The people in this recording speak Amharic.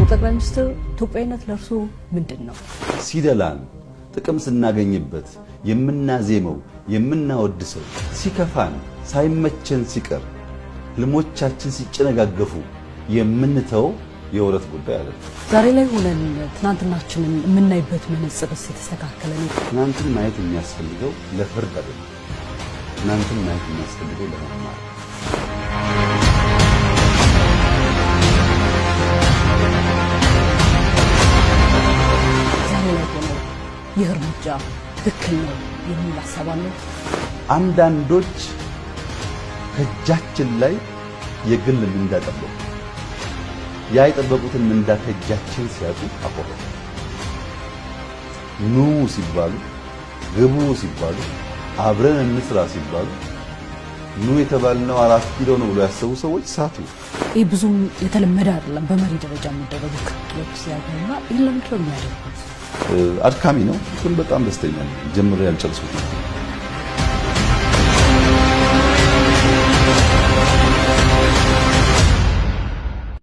ክቡር ጠቅላይ ሚኒስትር፣ ኢትዮጵያዊነት ለእርሶ ምንድን ነው? ሲደላን፣ ጥቅም ስናገኝበት የምናዜመው፣ የምናወድሰው፣ ሲከፋን፣ ሳይመቸን ሲቀር፣ ህልሞቻችን ሲጨነጋገፉ የምንተው የውረት ጉዳይ አለ። ዛሬ ላይ ሆነን ትናንትናችንን የምናይበት መነጽርስ የተስተካከለ ነው? ትናንትን ማየት የሚያስፈልገው ለፍርድ አይደለም። ትናንትን ማየት የሚያስፈልገው ለመማር። ዛሬ ላይ ሆነው ይህ እርምጃ ትክክል ነው የሚል ሀሳብ አለው? አንዳንዶች ከእጃችን ላይ የግል ምንዳ ጠበቁ። ያ የጠበቁትን ምንዳ ከእጃችን ሲያጡ አኮረፉ። ኑ ሲባሉ፣ ግቡ ሲባሉ፣ አብረን እንስራ ሲባሉ፣ ኑ የተባልነው 4 ኪሎ ነው ብሎ ያሰቡ ሰዎች ሳቱ። ይህ ብዙም የተለመደ አይደለም። በመሪ ደረጃ የሚደረጉ ክትትሎች ሲያገኙና ይህን ለምንድን ነው የሚያደርጉት? አድካሚ ነው፣ ግን በጣም ደስተኛ ነኝ። ጀምሬ ያልጨረስኩት ነው።